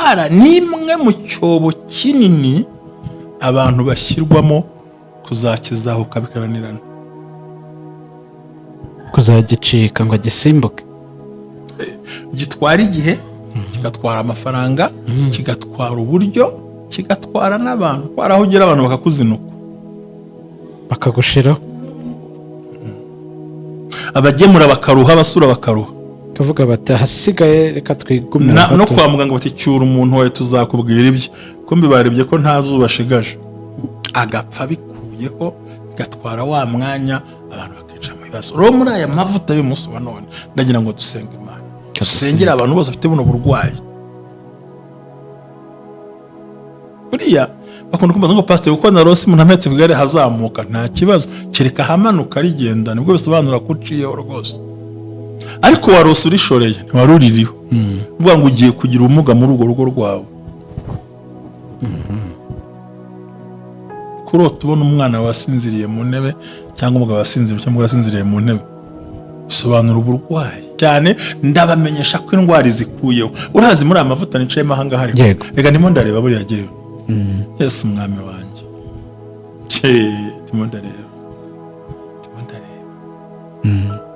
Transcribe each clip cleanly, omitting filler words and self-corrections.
Ndwara ni imwe mu cyobo kinini abantu bashyirwamo kuzakizahuka bikaranirana. Kuzagicika ngo agisimbuke. Gitwara igihe, kigatwara amafaranga, kigatwara uburyo, kigatwara n'abantu, kuko hari aho ugera abantu bakakuzinuka. Bakagushiraho. Abagemura bakaruha, abasura bakaruha. Bakavuga bati: "Ahasigaye reka twigumire No gato." kwa muganga bati: "Cyura umuntu wawe, tuzakubwira ibye." Kumbi barebye ko nta zuba ashigaje, agapfa bikuyeho, bigatwara wa mwanya, abantu bakinjira mu bibazo. Rero muri aya mavuta y'umunsi wa none, ndagira ngo dusenge Imana, dusengere abantu bose bafite buno burwayi. Buriya bakunda kumbaza ngo: "Pasiteri, kuko narose umuntu ametse bwari hazamuka." Nta kibazo, kereka ahamanuka rigenda, nibwo bisobanura ko uciyeho rwose. Ariko warose urishoreye, ntiwari uririho, uvuga ngo ugiye kugira ubumuga muri urwo rugo rwawe. Kurota ubona umwana wasinziriye mu ntebe, cyangwa umugabo wasinziriye, cyangwa umugore wasinziriye mu ntebe, bisobanura uburwayi cyane. Ndabamenyesha ko indwara izikuyeho. Urazi muri aya mavuta nicayemo aha ngaha, ariko reka ndimo ndareba buriya agiyeyo. Yesu umwami wanjye. Cye, ndimo ndareba, ndimo ndareba.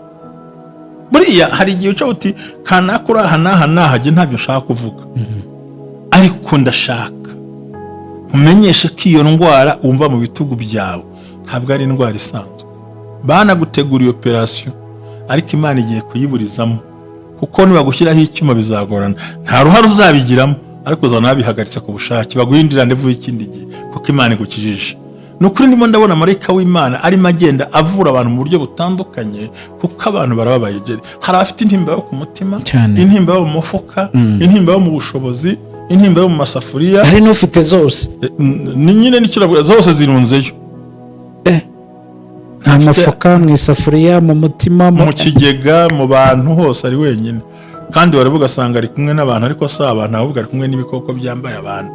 Buriya hari igihe uca uti: "Kanaka uri aha n'aha n'aha." Jye ntabyo nshaka kuvuga, ariko ndashaka umenyeshe ko iyo ndwara wumva mu bitugu byawe ntabwo ari indwara isanzwe. Banaguteguriye operasiyo, ariko Imana igiye kuyiburizamo, kuko nibagushyiraho icyuma bizagorana. Nta ruhare uzabigiramo, ariko uzabona babihagaritse ku bushake, baguhindira rendez-vous y'ikindi gihe, kuko Imana igukijije. Ni ukuri, ndimo ndabona marayika w'Imana arimo agenda avura abantu mu buryo butandukanye, kuko abantu barababaye. Jeri, hari abafite intimba yo ku mutima, intimba yo mu mufuka, intimba yo mu bushobozi, intimba yo mu masafuriya. Hari n'ufite zose. Ni nyine nicyo navuga, zose zirunzeyo. Mu mufuka, mu isafuriya, mu mutima, mu kigega, mu bantu hose ari wenyine. Kandi waravuga ugasanga ari kumwe n'abantu, ariko si abantu, ahubwo ari kumwe n'ibikoko byambaye abantu.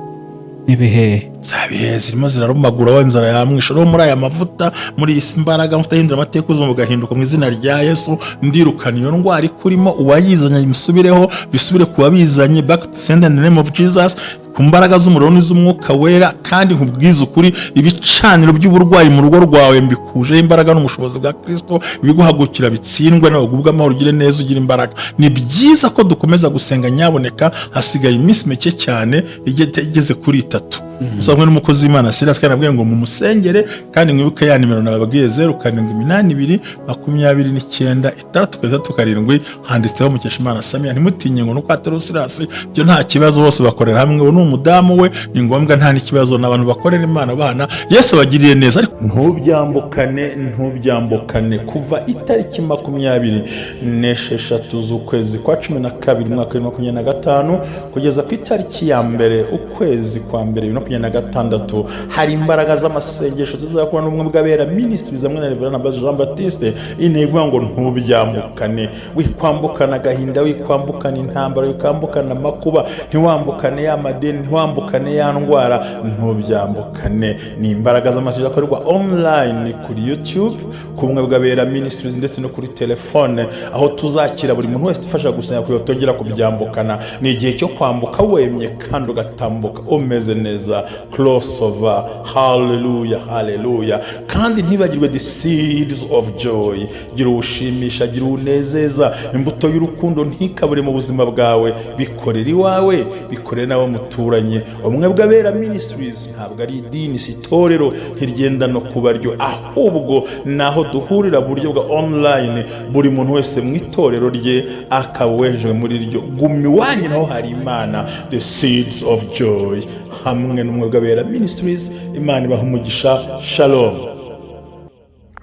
N'ibihehe. Za bihehe zirimo zirarumagura wa inzara yamwishe. Rero muri aya mavuta, muri iyi si imbaraga, amavuta ahindura amateka, ubuzima bugahinduka, mu izina rya Yesu ndirukana iyo ndwara ikurimo. Uwayizanye imusubireho, bisubire ku wabizanye. Back to sender in the name of Jesus, ku mbaraga z'umuriro n'iz'Umwuka Wera. Kandi nkubwize ukuri, ibicaniro by'uburwayi mu rugo rwawe mbikujeho imbaraga n'ubushobozi bwa Kristo. Ibiguhagukira bitsindwe, nawe ugubwe amahoro, ugire neza, ugire imbaraga. Ni byiza ko dukomeza gusenga. Nyaboneka, hasigaye iminsi mike cyane igeze kuri 3, uzamwe n'umukozi w'Imana Silas, kandi nabwiye ngo mumusengere. Kandi mwibuke ya nimero nababwiye, 0782 29 637, handitseho Mukeshimana Samia. Ntimutinye ngo nuko atari Silas, ibyo nta kibazo, bose bakorera hamwe. Uwo ni umudamu we, ni ngombwa, nta n'ikibazo. Ni abantu bakorera Imana bana. Yesu abagiriye neza. Ariko ntubyambukane, ntubyambukane. Kuva itariki 26 z'ukwezi kwa 12 umwaka wa 2025 kugeza ku itariki ya 1 ukwezi kwa mbere 2026, hari imbaraga z'amasengesho tuzakora n'Ubumwe bw'Abera Ministries hamwe na Reverend Mbabazi Jean Baptiste. Intego ivuga ngo ntubyambukane. Wikwambukana agahinda, wikwambukana intambara, wikwambukana amakuba, ntiwambukane ya madeni, ntiwambukane ya ndwara, ntubyambukane. Ni imbaraga z'amasengesho akorerwa online kuri YouTube, ku Bumwe bw'Abera Ministries, ndetse no kuri telefone, aho tuzakira buri muntu wese ufasha gusenga kugira ngo tongera kubyambukana. Ni igihe cyo kwambuka wemye kandi ugatambuka umeze neza. Crossover, haleluya, haleluya. Kandi ntibagirwe the seeds of joy. Gira uwushimisha, gira uwunezeza. Imbuto y'urukundo ntikabure mu buzima bwawe. Bikorere iwawe, bikorere n'abo muturanye. Ubumwe bw'Abera Ministries ntabwo ari idini, si itorero, ntiryenda no kuba ryo, ahubwo ni aho duhurira mu buryo bwa online, buri muntu wese mu itorero rye akaba wejejwe muri ryo. Guma iwanyu naho hari Imana. The seeds of joy hamwe n'Ubumwe bw'Abera Ministries. Imana ibaha umugisha. Shalom.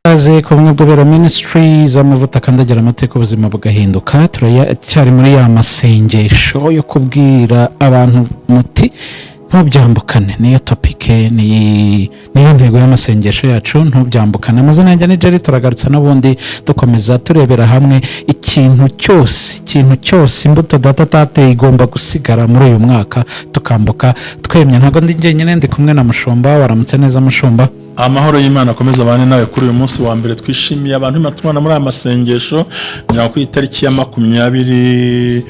Ikaze ku Bumwe bw'Abera Ministries, amavuta akandagira amateka, ubuzima bugahinduka. Turacyari muri ya masengesho yo kubwira abantu muti: "Ntubyambukane." Niyo topic, niyo ntego y'amasengesho yacu, ntubyambukane. Amazina yanjye ni Jerry. Turagarutse n'ubundi, dukomeza turebera hamwe ikintu cyose, ikintu cyose, imbuto data atateye igomba gusigara muri uyu mwaka, tukambuka twemye. Ntabwo ndi njyenyine, ndi kumwe na Mushumba. Waramutse neza, Mushumba? Amahoro y'Imana akomeza abane nawe kuri uyu munsi wa mbere. Twishimiye abantu Imana tubana muri aya masengesho. Ngira ngo ku itariki ya 20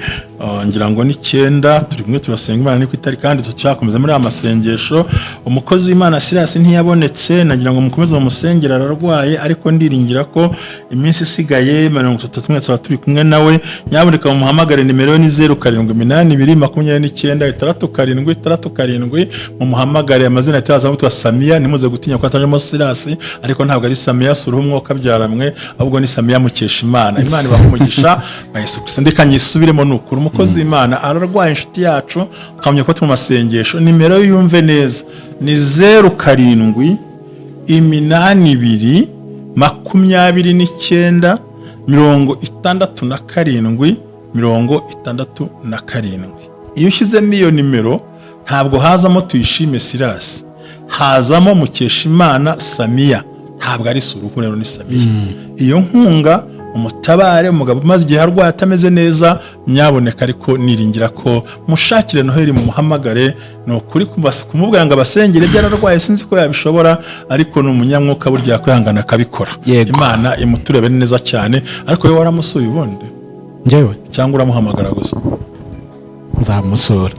Ngira ngo 9 turi kumwe, turasenga Imana ni ku itari, kandi tucyakomeza muri aya masengesho. Umukozi w'Imana Silas ntiyabonetse, nagira ngo mukomeze mumusengere, ararwaye, ariko ndiringira ko iminsi isigaye 31 tuba turi kumwe nawe. Nyaboneka mumuhamagare, nimero ye ni 0782 29 67 67. Mumuhamagare, amazina ahita witwa Samiya. Ntimuze gutinya ko atajemo Silas, ariko ntabwo ari Samiya Suruhu umwuka byaramwe, ahubwo ni Samiya Mukeshimana. Imana ibahe umugisha wa Yesu Kristo. Ndeka nyisubiremo, ni ukuri umukozi w'Imana ararwaye, inshuti yacu, tukamenya ko turi mu masengesho. Nimero ye yumve neza ni 0782 29 67 67. Iyo ushyizemo iyo nimero ntabwo hazamo Tuyishime Silas, hazamo Mukeshimana Samiya. Ntabwo ari Suruhu rero, ni Samiya. Iyo nkunga umutabare, umugabo umaze igihe arwaye atameze neza, nyaboneka. Ariko niringira ko mushakire Noheli, mumuhamagare. Ni ukuri kumubwira ngo abasengere byararwaye, sinzi ko yabishobora, ariko ni umunyamwuka, burya yakwihangana akabikora. Imana imuturebe neza cyane. Ariko wowe waramusuye ubundi? Njyewe? Cyangwa uramuhamagara gusa? Nzamusura.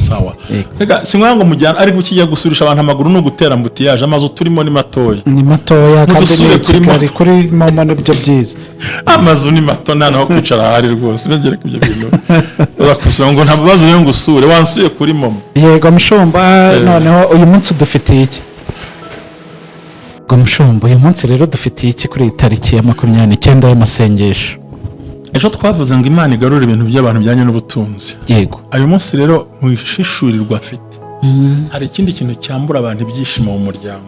Sawa. Yego. Reka si ngombwa ngo mujyane, ariko ukijya gusurisha abantu amaguru ni ugutera embouteillage, amazu turimo ni matoya. Ni matoya kandi Mudusure ni kuri Kigali, kuri momo nibyo byiza. Amazu ni mato, nta naho kwicara ahari rwose. Nongere ko ibyo bintu urakusura ngo nta bibazo rero ngo usure, wansuye kuri momo. Yego mushumba, noneho uyu munsi dufitiye iki? Yego mushumba, uyu munsi rero dufitiye iki kuri iyi tariki ya 29 y'amasengesho? Ejo twavuze ngo Imana igarura ibintu by'abantu bijyanye n'ubutunzi. Ayo munsi rero mu ishishurirwa mfite, hari ikindi kintu cyambura abantu ibyishimo mu muryango.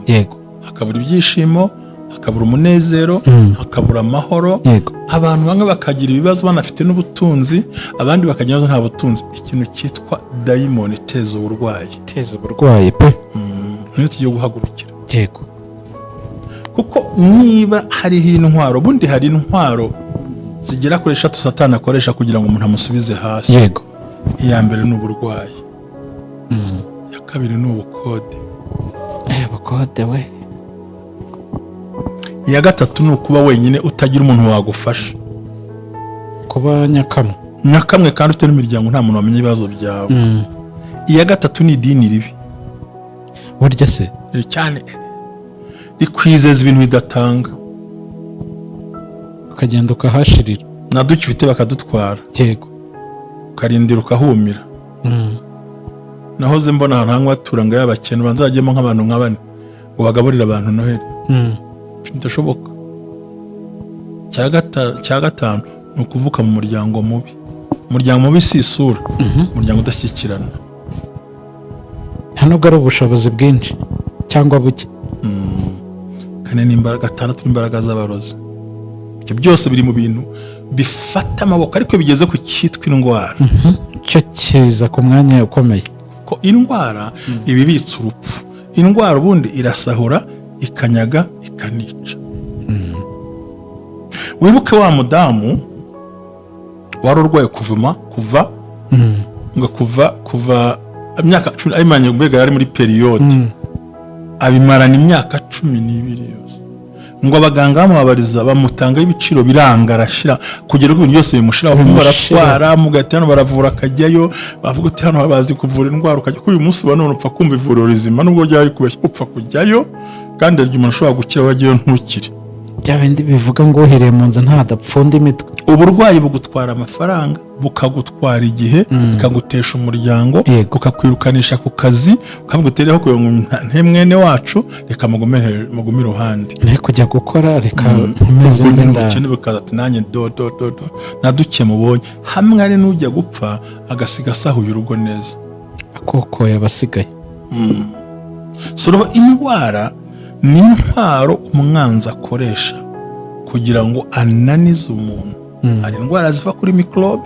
Hakabura ibyishimo, hakabura umunezero, hakabura amahoro. Abantu bamwe bakagira ibibazo banafite n'ubutunzi, abandi bakagira ibibazo nta butunzi. Ikintu cyitwa dayimoni iteza uburwayi. Teza uburwayi pe. Niyo tugiye guhagurukira. Kuko niba hariho intwaro, ubundi hari intwaro zigera kuri eshatu Satani akoresha kugira ngo umuntu amusubize hasi. Iya mbere ni uburwayi, iya kabiri ni ubukode, Bukode we. Iya gatatu ni ukuba wenyine, utagira umuntu wagufasha. Kuba nyakamwe. Nyakamwe kandi ufite n'imiryango, nta muntu wamenya ibibazo byawe. Iya gatatu ni idini ribi. Burya se? Cyane, rikwizeza ibintu bidatanga. Ukagenda ukahashirira. Na duke ufite bakadutwara. Ukarindira ukahumira. Nahoze mbona ahantu hamwe batura ngo y'abakene, ubanza hagiyemo nk'abantu nka bane ngo bagaburire abantu Noheli. Bidashoboka. Cya gatanu ni ukuvuka mu muryango mubi. Umuryango mubi si isura, umuryango udashyikirana. Nta nubwo ari ubushobozi bwinshi cyangwa buke. Kane ni imbaraga, gatandatu ni imbaraga z'abarozi. Ibyo byose biri mu bintu bifata amaboko, ariko iyo bigeze ku cyitwa indwara, cyo kiza ku mwanya ukomeye. Ko indwara iba ibitse urupfu. Indwara ubundi irasahura, ikanyaga, ikanica. Wibuke wa mudamu wari urwaye kuvuma kuva ngo kuva imyaka 10, ayimaranye, mbega yari muri période, abimarana imyaka 12 yose, ngo abaganga bamubabariza, bamutangaho ibiciro biranga, arashira, kugera ubwo ibintu byose bimushiraho. Bimushira. Baratwara mugahita hano baravura akajyayo, bavuga uti hano bazi kuvura indwara, ukajya. Kuri uyu munsi wa none upfa kumva ivuriro rizima, nubwo ryari kubeshya, upfa kujyayo, kandi hari igihe umuntu ashobora gukira, wagiyeyo ntukire. Bya bindi bivuga ngo uhereye mu nzu ntadapfunda imitwe. Uburwayi bugutwara amafaranga, bukagutwara igihe, bukagutesha umuryango, bukakwirukanisha ku kazi, ukavuga uti rero kugira ngo nte mwene wacu, reka mugume iruhande. Ne kujya gukora, reka nkomeze Ubwo nyine mbe ndaho. Ubukene bukaza, ati nanjye do do do do na duke mubonye hamwe, ari n'ujya gupfa agasiga asahuye urugo neza. Akukoye abasigaye. So rero indwara ni intwaro umwanzi akoresha kugira ngo ananize umuntu. Hari indwara ziva kuri mikorobe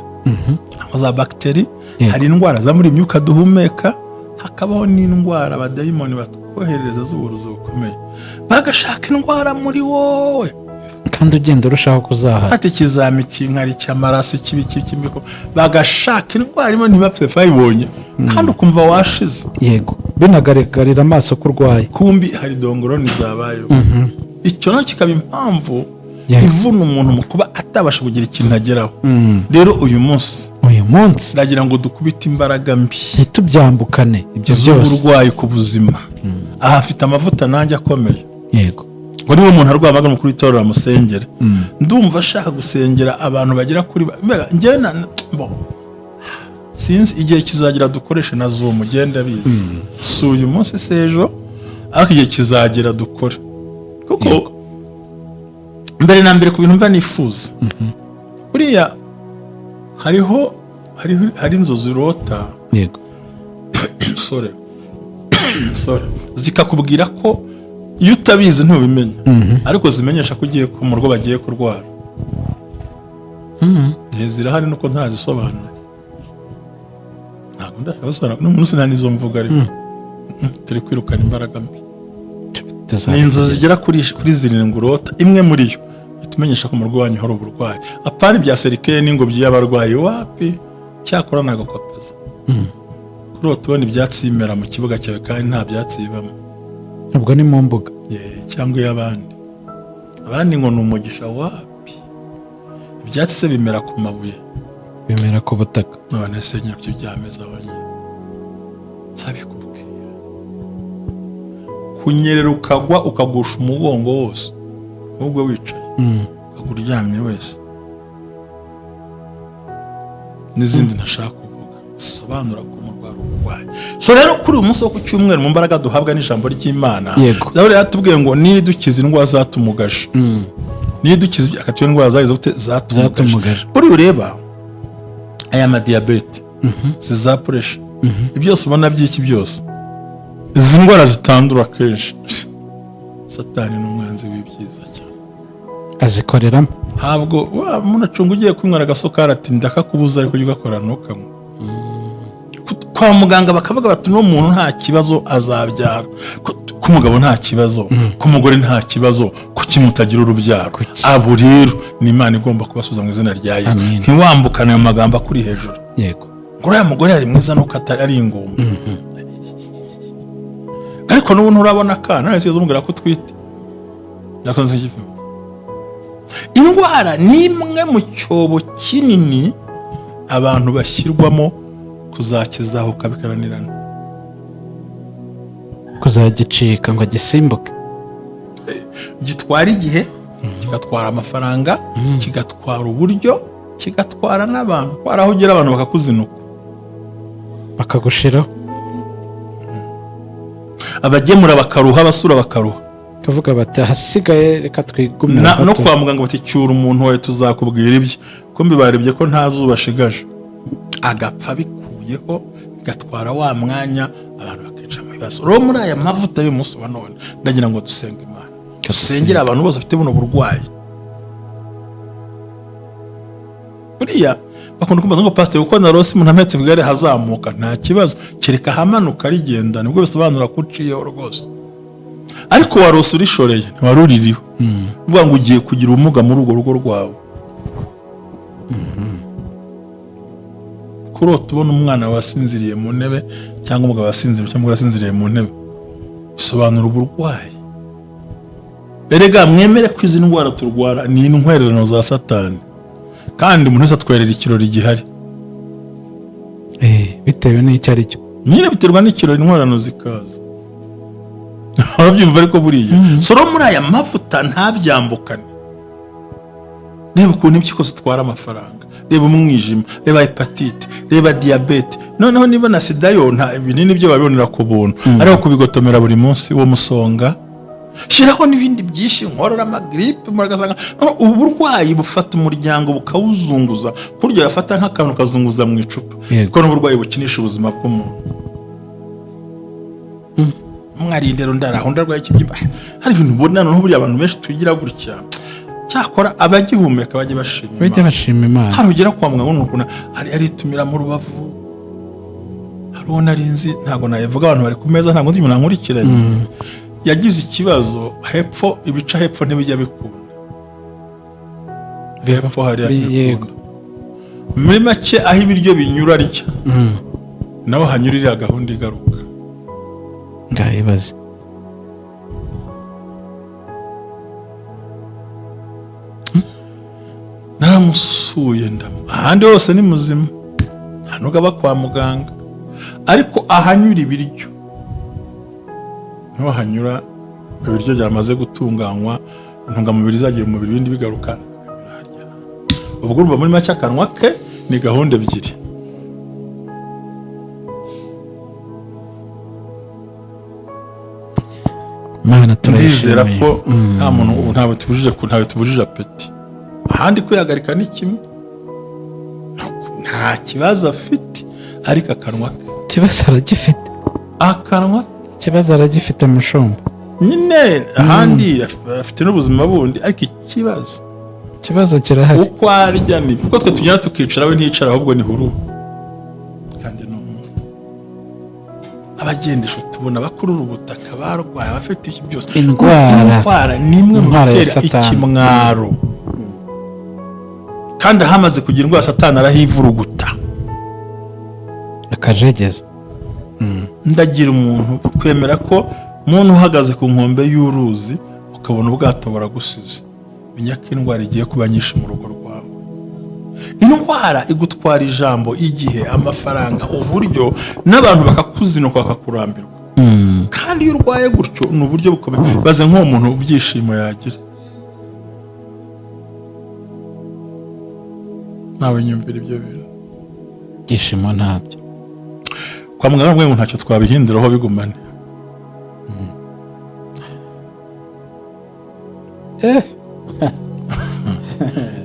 cyangwa za bagiteri, hari indwara ziva muri imyuka duhumeka, hakabaho n'indwara abadayimoni batwoherereza z'uburozi bukomeye, bagashaka indwara muri wowe. Kandi ugenda urushaho kuzahara. Fata ikizami cy'inkari, cy'amaraso, ikibi cy'imiko, bagashaka indwara irimo, ntibapfe bayibonye, kandi ukumva washize. Yego, binagaragarira amaso ko urwaye. Kumbi hari dongoroni zabayeho, icyo nacyo kikaba impamvu. Ivuna umuntu mu kuba atabasha kugira ikintu ageraho. Rero uyu munsi, Uyu munsi, ndagira ngo dukubite imbaraga mbi ntitubyambukane ibyo byose z'uburwayi ku buzima. Aha afite amavuta nanjye akomeye. Ngo niba umuntu arwaye, amagana umukuru w'itorero amusengere. Ndumva ashaka gusengera abantu bagera kuri mbega njyewe bon. Sinzi igihe kizagira dukoreshe na Zoom, ugende abizi, si uyu munsi, si ejo, ariko igihe kizagera dukore, kuko mbere na mbere ku bintu mva nifuza, buriya hariho hari inzozi urota, sorry, sorry, zikakubwira ko iyo utabizi ntubimenya, ariko zimenyesha ko ugiye mu rugo bagiye kurwara. Zirahari, nuko ntarazisobanura, ntabwo ndashaka gusobanura n'umunsi, nta n'izo mvuga, ariko turi kwirukana imbaraga mbi. Ni inzozi zigera kuri zirindwi urota, imwe muri yo itumenyesha ko mu rugo iwanyu hari uburwayi, apana ibya cercueil n'ingobyi y'abarwayi, wapi. Cyakora nagakopeza kurota ubona ibyatsi bimera mu kibuga cyawe kandi nta byatsi bibamo. Ubwo ni mu mbuga. Cyangwa iy'abandi, abandi ngo ni umugisha, wapi. Ibyatsi se bimera ku mabuye? Bimera ku butaka. None se nyirabyo byameze aho nyine, sabikubwira. Kunyerera ukagwa, ukagusha umugongo wose, nubwo wicaye, ukagwa uryamye wese, n'izindi ntashaka kuvuga zisobanura ko umurwayi uburwayi. So rero kuri uyu munsi wo ku cyumweru, mu mbaraga duhabwa n'ijambo ry'Imana, Zaburi yaratubwiye ngo nidukiza indwara zatumugaje, nidukiza akatuye indwara zagize gute? Zatumugaje. Zatumugaje. Buriya ureba aya madiyabete, si za pressure, ibyo byose ubona by'iki byose, izi ndwara zitandura kenshi, Satani ni umwanzi w'ibyiza cyane. Azikoreramo. Ntabwo wa muntu acunga ugiye kunywera agasukari, ati ndakakubuza, ariko ujye ugakora ntukanywe. Kwa muganga bakavuga bati uno muntu nta kibazo, azabyara. Ku mugabo nta kibazo, ku mugore nta kibazo, kuki mutagira urubyaro? Kuki? Abo rero ni Imana igomba kubasubiza mu izina rya Yesu. Amen. Ntiwambukane ayo magambo akuri hejuru ngo uriya mugore yari mwiza nuko atari ari ingumba, ariko n'ubu nturabona akana, none se umubwira ko utwite? Yakunze igipimo. Indwara ni imwe mu cyobo kinini abantu bashyirwamo kuzakizahuka bikaranirana. Kuzagicika ngo agisimbuke. Gitwara igihe, kigatwara amafaranga, kigatwara uburyo, kigatwara n'abantu. Hari aho ugera abantu bakakuzinuka. Bakagushiraho. Abagemura bakaruha, abasura bakaruha. Kavuga bati ahasigaye reka twigumire aho No turi. kwa muganga bati cyura umuntu wawe, tuzakubwira ibye, ko mbibarebye ko nta zuba ashigaje, agapfa bikuyeho, bigatwara wa mwanya, abantu bakinjira mu bibazo. Rero muri aya mavuta y'umunsi wa none, ndagira ngo dusenge Imana, dusengere abantu bose bafite buno burwayi. Buriya bakunda kumbaza ngo pasiteri, kuko narose umuntu ametse ku igare hazamuka, nta kibazo, kereka ahamanuka rigenda, nibwo bisobanura ko uciyeho rwose. Ariko warose urishoreye, ntiwari uririho, uvuga ngo ugiye kugira ubumuga muri urwo rugo rwawe. Kurota ubona umwana wasinziriye mu ntebe, cyangwa umugabo wasinziriye, cyangwa umugore wasinziriye mu ntebe, bisobanura uburwayi. Erega mwemere ko izi ndwara turwara ni intwererano za Satani, kandi umuntu wese atwerera ikirori gihari. Bitewe n'icyo ari cyo. Nyine biterwa n'ikirori, intwererano zikaza, urabyumva? Ariko buriya soro muri aya mavuta ntabyambukane. Reba ukuntu impyiko zitwara amafaranga, reba umwijima, reba hepatite, reba diyabete, noneho niba na sida yo nta ibinini byo babibonera ku buntu, ariko kubigotomera buri munsi uwo musonga, shyiraho n'ibindi byinshi, inkorora, amagiripe, muragasanga noneho ubu burwayi bufata umuryango bukawuzunguza, kurya yafata nk'akantu kazunguza mu icupa. Kuko n'uburwayi bukinisha ubuzima bw'umuntu, mwarindera undi araho, undi arwaye ikibyimba. Hari ibintu ubona noneho buriya abantu benshi tugira gutya, cyakora abagihumeka bajye bashima Bajya Imana. bashima Imana. Hari ugera kwa muganga ubona ukuntu aritumira mu rubavu. Hari uwo nari nzi, ntabwo nabivuga, abantu bari ku meza, ntabwo nzi umuntu ankurikiranye, yagize ikibazo hepfo, ibica hepfo ntibijya bikunda, hepfo hariya ntibikunda. Muri make aho ibiryo binyura arya, naho hanyura iriya gahunda igaruka. Ngahibaze. Naramusuye, ndamu ahandi hose ni muzima, nta nubwo aba kwa muganga, ariko ahanyura ibiryo niho hanyura ibiryo byamaze gutunganywa, intungamubiri zagiye mu mubiri, ibindi bigaruka harya. Ubwo urumva muri make akanwa ke ni gahunda ebyiri. Mana, Ndizera turayishimiye. ko nta muntu ubu ntawe tubujije appétit. Ahandi kwihagarika ni kimwe, nta kibazo afite, ariko akanwa ke Ikibazo aragifite. Akanwa Ikibazo aragifite, mushumba. Nyine ahandi afite n'ubuzima bundi, ariko ikibazo Ikibazo kirahari. Uko arya ni kuko twe tugenda tukicara, we ntiyicara, ahubwo ni huru. Kandi ni umuntu abagendesha tubona bakurura ubutaka, barwaye, abafite iki byose. Indwara. Indwara ni imwe mu Indwara ya bitera Satani. ikimwaro, kandi ahamaze kugira indwara Satani arahivuruguta. Akajegeza. Ndagira umuntu twemera ko umuntu uhagaze ku nkombe y'uruzi ukabona ubwato buragusize, menya ko indwara igiye kuba nyinshi mu rugo rwawe. Indwara igutwara ijambo, igihe, amafaranga, uburyo, n'abantu bakakuzinuka, bakakurambirwa. Kandi iyo urwaye gutyo ni uburyo bukomeye. Baze nk'uwo muntu ibyishimo yagira, nawe nyumvira ibyo bintu. Ibyishimo ntabyo. Kwa muganga bamwe ngo ntacyo twabihinduraho, bigumane.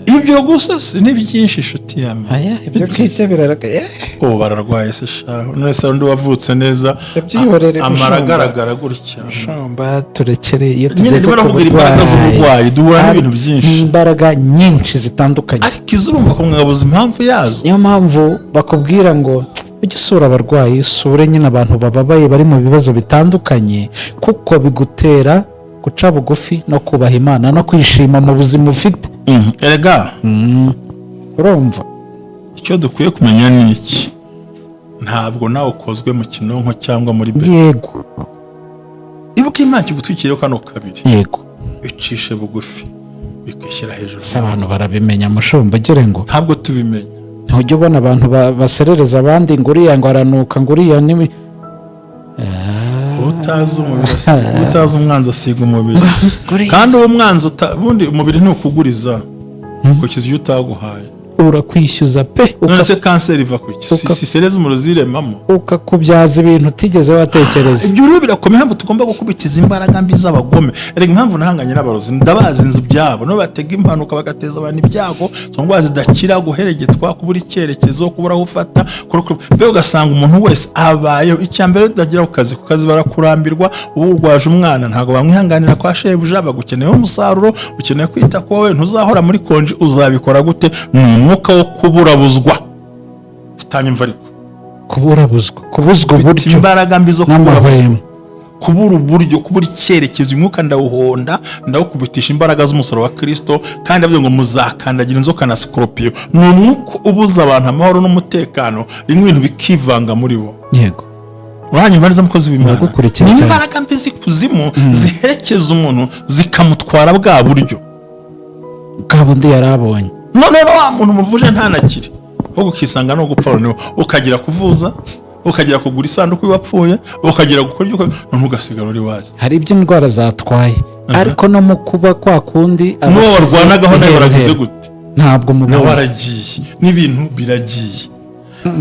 Ibyo gusa si ni byinshi, inshuti yanjye. Aya, ibyo ngibyo birarakaye. Ubu bararwaye se shaho? None se undi wavutse neza Yabyihorere, amara mushumba. agaragara gutya. Mushumba, turekere iyo Nyine tugeze ndimo ku nakubwira imbaraga z'uburwayi, duhura n'ibintu byinshi. Imbaraga nyinshi zitandukanye. Ariko izo urumva ko mwabuze impamvu yazo. Niyo mpamvu bakubwira ngo ujye usura abarwayi, usure nyine abantu bababaye, bari mu bibazo bitandukanye, kuko bigutera guca bugufi no kubaha Imana no kwishima mu buzima ufite. Erega Urumva? icyo dukwiye kumenya ni iki: ntabwo nawe ukozwe mu kinonko cyangwa muri be. Ibuka Imana ikigutwikiriyeho kano kabiri. Icishe bugufi, bikwishyira hejuru. Se abantu barabimenya, mushumba, ugire ngo Ntabwo tubimenya. Ntujya ubona abantu baserereza abandi ngo uriya ngo aranuka, ngo uriya ni Utazi umwanzi asiga umubiri. Kandi uwo mwanzi ubundi umubiri ntukuguriza kukiza ibyo utaguhaye. Urakwishyuza pe. None se kanseri iva ku ki? Uka- Si cellules z'umuriro ziremamo. Ukakubyaza ibintu utigeze watekereza. Ibyo rero birakomeye, impamvu tugomba gukubitiza imbaraga mbi z'abagome. Erega impamvu nahanganye n'abarozi, ndabazi inzu byabo, nibo batega impanuka, bagateza abantu ibyago, izo ndwara zidakira, guheregetwa, kubura icyerekezo, kubura aho ufata, mbega ugasanga umuntu wese abayeho. Icya mbere, utagera ku kazi barakurambirwa. Ubu urwaje umwana, ntabwo bamwihanganira kwa shebuja, bagukeneyeho umusaruro, ukeneye kwita ku wowe, ntuzahora muri konji, uzabikora gute? Ni umwuka wo kuburabuzwa, utanyumva ariko. Kuburabuzwa, kubuzwa Ufite uburyo imbaraga mbi zo kuburabuzwa, n'amahwemo. Kubura uburyo, kubura icyerekezo. Uyu mwuka ndawuhonda, ndawukubitisha imbaraga z'umusaraba wa Kirisito. Kandi avuze ngo muzakandagira inzoka na sikoropiyo. Ni umwuka ubuza abantu amahoro n'umutekano, rimwe ibintu bikivanga muri bo. Uranyumva neza, mukozi w'Imana? Ndagukurikiye Ni cyane. imbaraga mbi z'ikuzimu ziherekeza umuntu, zikamutwara bwa buryo Bwa bundi yari abonye. Noneho wa muntu umuvuje ntanakire, ahubwo ukisanga no gupfa. Noneho ukagira kuvuza, ukagira kugura isanduku y'uwapfuye, ukagira gukora ibyo ukora, noneho ugasigara uri wazi. Hari ibyo indwara zatwaye, ariko no mu kuba kwa kundi N'uwo abasize warwanagaho nawe baragize iheruheru. gute? Ntabwo Nawe mubona. aragiye, n'ibintu biragiye,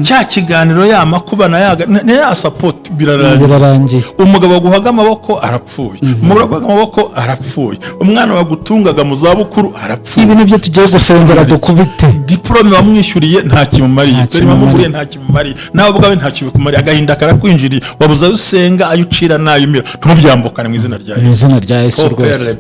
cya kiganiro, ya makuba na ya na ya support birarangiye. Birarangiye. Umugabo waguhaga amaboko arapfuye, umugore waguhaga amaboko arapfuye, umwana wagutungaga mu zabukuru arapfuye. Ibi nibyo tugiye gusengera, dukubite. Diporome wamwishyuriye nta kimumariye. Nta Perimi wamuguriye kimumariye. nta kimumariye, nawe ubwawe nta kibikumariye. Agahinda karakwinjiriye, wabuze ayo usenga, ayo ucira n'ayo umira. Ntubyambukane mu izina rya Mu Yesu. izina rya Yesu rwose.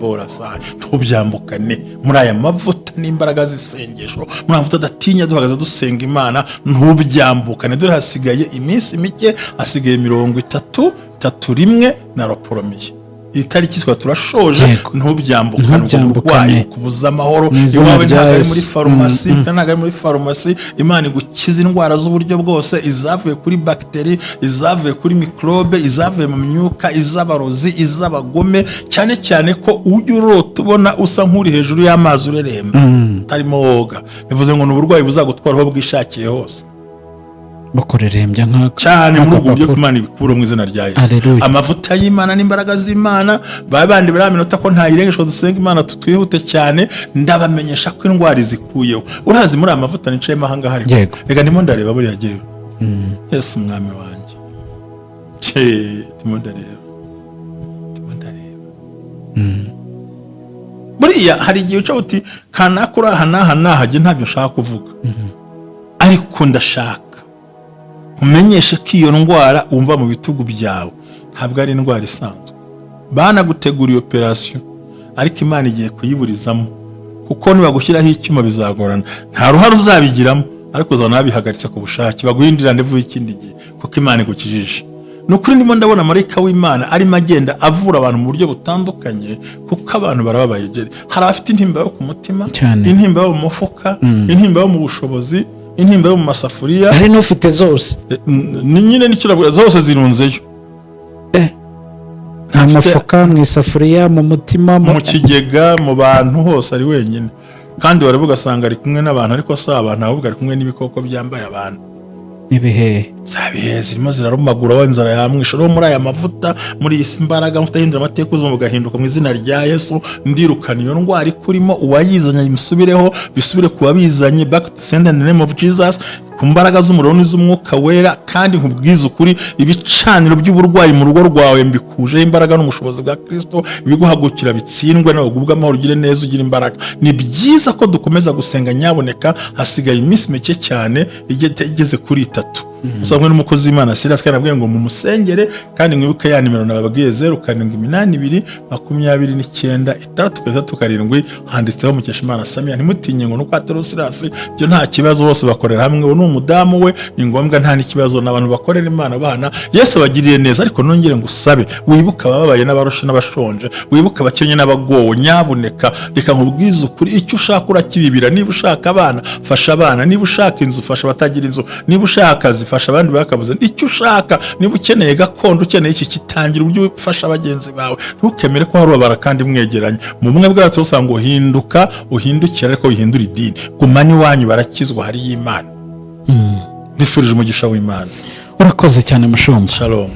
Ntubyambukane muri aya mavuta n'imbaraga z'isengesho, muri aya mavuta adatinya duhagaze dusenga Imana. Ntubyambukane. Dore hasigaye iminsi mike, hasigaye 30, 31 na roporomiye. Itariki twa turashoje. Ntubyambukane ubwo Ntubyambukane. burwayi bukubuza amahoro. Mu izina Iwawe rya ntabwo ari Yesu. muri farumasi, ntabwo ari muri farumasi. Imana igukiza indwara z'uburyo bwose, izavuye kuri bagiteri, izavuye kuri mikorobe, izavuye mu myuka, iz'abarozi, iz'abagome, cyane cyane ko ujya urota ubona usa nk'uri hejuru y'amazi ureremba, utarimo woga. Bivuze ngo ni uburwayi buzagutwara aho bwishakiye hose. Bukurerembya nk'aka Cyane muri ubwo buryo. nk'agapapuro. Imana ibikura mu izina rya Yesu. Haleluya. Amavuta y'Imana n'imbaraga z'Imana, ba bandi bariya minota ko ntayirengeshwa, dusenga Imana tutwihute cyane. Ndabamenyesha ko indwara izikuyeho. Urazi muri aya mavuta nicayemo ahangaha, ariko reka ndimo ndareba buriya jyewe, Yesu umwami wanjye. Cye, ndimo ndareba, ndimo ndareba. Buriya hari igihe uca uti kanaka uri aha n'aha n'aha, jye ntabyo nshaka kuvuga, ariko ndashaka umenyeshe ko iyo ndwara wumva mu bitugu byawe ntabwo ari indwara isanzwe. Banaguteguriye operasiyo, ariko Imana igiye kuyiburizamo, kuko nibagushyiraho icyuma bizagorana. Nta ruhare uzabigiramo, ariko uzabona babihagaritse ku bushake, baguhindira rendez-vous y'ikindi gihe, kuko Imana igukijije. Ni ukuri ndimo ndabona marayika w'Imana arimo agenda avura abantu mu buryo butandukanye, kuko abantu barababaye. Jeri, hari abafite intimba yo ku mutima, intimba yo mu mufuka, intimba yo mu bushobozi, intimba yo mu masafuriya. Hari n'ufite zose. Ni nyine nicyo navuga, zose zirunzeyo. Mu mufuka, mu isafuriya, mu mutima, mu kigega, mu bantu hose ari wenyine. Kandi waravuga ugasanga ari kumwe n'abantu, ariko si abantu, ahubwo ari kumwe n'ibikoko byambaye abantu. Ibihehe. Za bihe zirimo zirarumagura, wa inzara yamwishe. Rero muri aya mavuta, muri iyi si imbaraga, amavuta ahindura amateka, ubuzima bugahinduka, mu izina rya Yesu ndirukana iyo ndwara ikurimo. Uwayizanye imusubireho, bisubire ku wabizanye. Back to sender in the name of Jesus, ku mbaraga z'umuriro n'iz'umwuka wera. Kandi nkubwize ukuri, ibicaniro by'uburwayi mu rugo rwawe mbikujeho imbaraga n'ubushobozi bwa Kristo. Ibiguhagukira bitsindwe, nawe ugubwe amahoro, ugire neza, ugire imbaraga. Ni byiza ko dukomeza gusenga. Nyaboneka, hasigaye iminsi mike cyane igeze kuri 3. Usanga n'umukozi w'Imana Silas, kandi nabwiye ngo mumusengere. Kandi mwibuke ya nimero nababwiye, 0782 29 667, handitseho Mukeshimana Samia. Ntimutinye ngo nuko atari Silas, byo nta kibazo, bose bakorera hamwe. Uwo ni umudamu we, ni ngombwa, nta n'ikibazo, ni abantu bakorera Imana bana. Yesu abagiriye neza. Ariko nongere ngusabe wibuke abababaye n'abarushe n'abashonje, wibuke abakennye n'abagowe. Nyabuneka, reka nkubwize ukuri, icyo ushaka urakibibira. Niba ushaka abana, fasha abana. Niba ushaka inzu, fasha abatagira inzu. Niba ushaka akazi, fasha abandi bakabuze. Icyo ushaka, niba ukeneye gakondo, ukeneye iki, kitangira uburyo ufasha bagenzi bawe. Ntukemere ko hari ubabara kandi mwegeranye mu bumwe bwacu. Usanga uhinduka, uhindukira, ariko wihindura idini. Gumana iwanyu, barakizwa, hariyo Imana. Mbifurije umugisha w'Imana. Urakoze cyane, mushumba. Shalom.